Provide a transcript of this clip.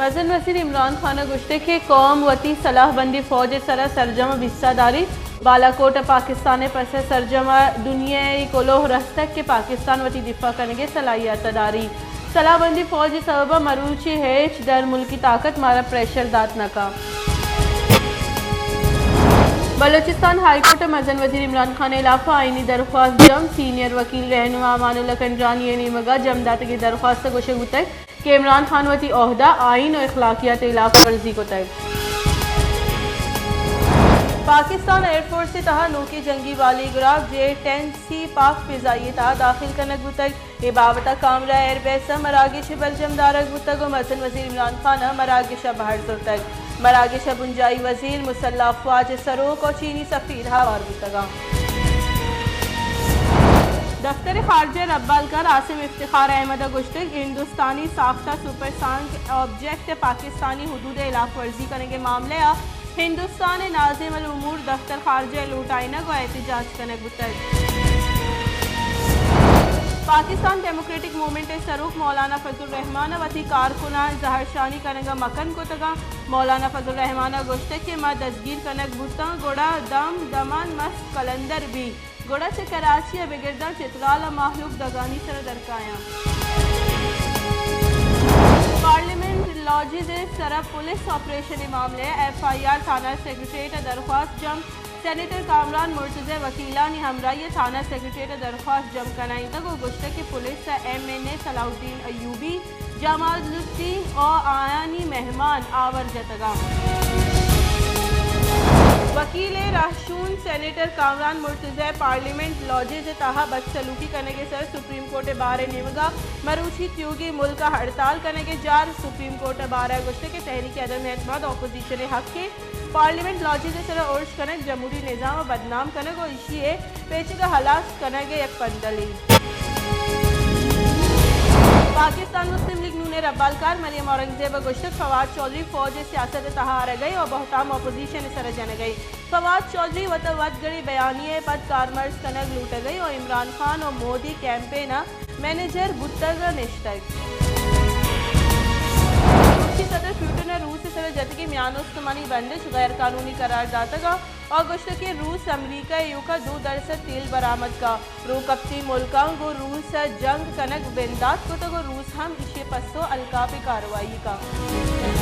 مزن وزیر عمران خان ءَ گوشتگ کہ قوم وتی سلاہ بندی فوج ءِ سرا سرجم ءُ بیستہ داریت۔ بالاکوٹ ءَ پاکستان ءِ پس ءَ سرجم ءَ دنیا ءِ کلوہ رستگ کہ پاکستان وتی دفاع کنگ ءِ صلاحیت ءَ داریت۔ سلاہ بندی فوج ءِ سبب ءَ مروچی ہچ در ملکی طاقت مارا پریشر دات نہ کنت۔ بلوچستان ہائی کورٹ ءَ مزن وزیر عمران خان ءِ ہلاپ ءَ آئینی درخواست جم، سینئر وکیل رہنما امان اللہ کنڈرانی ءِ نیمگ ءَ جم داتگیں درخواست ءَ گوشگ بوتگ کہ عمران خان وتی عہدہ، آئین ءُ اخلاقیات ءِ ہلاپ ورزی کتگ۔ پاکستان ایئر فورس ءِ تہا نوکیں جنگی بالیگراہ جیٹ ٹین سی پاک فضائیہ ءِ تہا داخل کنگ بوتگ۔ اے بابت ءَ کامرا ایئر بیس ءَ مراگش برجم دارگ بوتگ ءُ مزن وزیر عمران خان ءَ مراگش ءَ بہر زرتگ۔ مراگش ءَ بنجاہی وزیر، مسلح افواج ءِ سروک ءُ چینی سفیر ہوار بوتگ انت۔ دفتر خارجہ ءِ ربالکار عاصم افتخار احمد ءَ گوشتگ، ہندوستانی ساختہ سپر سانک آبجیکٹ ءِ پاکستانی حدود ءِ ہلاپ ورزی کنگ ءِ معاملہ ءَ ہندوستان ءِ ناظم الامور دفتر خارجہ ءِ لوٹائینگ ءُ احتجاج کنگ بوتگ۔ پاکستان ڈیموکریٹک موومنٹ ءِ سروک مولانا فضل الرحمان ءَ وتی کارکناں زہرشانی کنگ ءَ مکن کتگ انت۔ مولانا فضل الرحمان ءَ گوشتگ کہ ما دزگیر کنگ بوتاں، گڑا دم دمان مست قلندر بیت۔ گڑا چہ کراچی ءَ بگر داں چترال ءَ مہلوک دگانی سر ءَ درکایاں۔ پارلیمنٹ لاجز ءِ سر ءَ پولیس آپریشن ءِ معاملہ ءَ ایف آئی آر، تھانہ سیکرٹریٹ ءَ درخواست جم۔ سینیٹر کامران مرتضی ءِ وکیلانی ہمراہی ءَ تھانہ سیکرٹریٹ ءَ درخواست جم کنائینتگ ءُ گوشتگ کہ پولیس ءَ ایم این اے صلاح الدین ایوبی، جمال الدین ءُ آیانی مہمان آور جتگ انت۔ وکیل ءِ رہشون سینیٹر کامران مرتضی ءَ پارلیمنٹ لاجز ءِ تہا بدسلوکی کنگ ءِ سر ءَ سپریم کورٹ ءِ بار ءِ نیمگ ءَ مروچی تیوگیں ملک ءَ ہڑتال کنگ ءِ جار۔ سپریم کورٹ ءِ بار ءَ گوشتگ کہ تحریک عدم اعتماد اپوزیشن ءِ حق ءَ پارلیمنٹ لاجز ءِ سر ءَ ارش کنگ جمہوری نظام ءَ بدنام کنگ ءُ ایشی ءِ پیچگ ءَ ہلاس کنگ ءِ یک پندلے۔ پاکستان مسلم لیگ نون ءِ ربالکار مریم اورنگزیب ءَ گوشتگ، فواد چوہدری فوج ءِ سیاست ءِ تہا آرگ ءَ ءُ بہتام اپوزیشن ءِ سر ءَ جنگ ءَ۔ فواد چوہدری وت ءَ وت گڑی بیانیہ ءِ پد کارمرز کنگ لوٹگ ءَ ءُ عمران خان ءُ مودی کیمپین ءِ منیجر بوتگ ءُ نشتگ۔ روسی صدر پوٹن ءَ روس ءِ سر ءَ جتگیں میان استمانی بندش غیر قانونی قرار داتگ ءُ گوشتگ کہ روس امریکہ ءِ ایوک ءَ دو درسد تیل برآمد کنت۔ روکپتی ملکاں گوں روس ءَ جنگ کنگ بندات کتگ ءُ روس ہم ایشی ءِ پسو ءَ الکاپیں کاروائی کنت۔